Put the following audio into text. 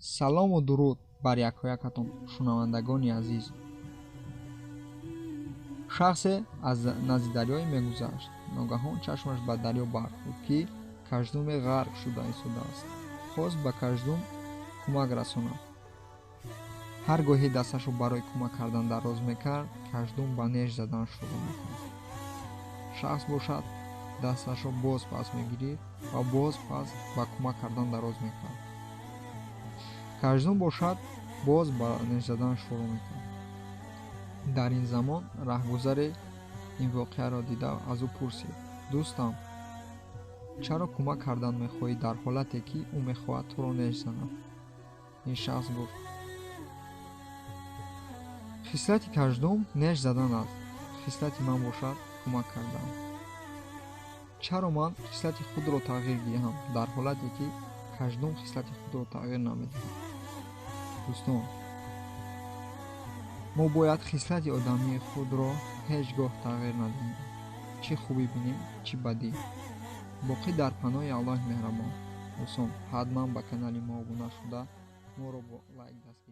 Салому дуруд бар якоякатон, шунавандагони азиз. Шахсе аз назди дарёе мегузашт. Ногаҳон чашмаш ба дарё бархӯрд, ки каждуме ғарқ шуда истодааст. Хост ба каждум кӯмак расонад. Ҳар гоҳе дасташро барои кӯмак кардан дароз мекард, каждум ба неш задан шурӯъ мекард. Шахс бошад, дасташро боз пас мегирифт ва боз пас ба кӯмак кардан дароз мекард. Каждум бошад, боз ба неш задан шурӯъ мекард. Дар ин замон раҳгузаре ин воқеаро дида аз ӯ пурсид: дӯстам, чаро кӯмак кардан мехоҳӣ дар ҳолате ки ӯ мехоҳад туро неш занад? Ин шахс гуфт: хислати каждум неш задан аст, хислати ман бошад кӯмак кардан. Чаро ман хислати худро тағйир диҳам дар ҳолате ки каждум хислати худро тағйир намедиҳад? Дӯстон, мо бояд хислати одамии худро ҳеҷ гоҳ тағйир надиҳем, чӣ хубӣ бинем, чӣ бадӣ. Боқӣ дар паноҳи Аллоҳи меҳрабон. Дӯстон, ҳатман ба канали мо обуна шуда, моро бо лайк дастгирӣ.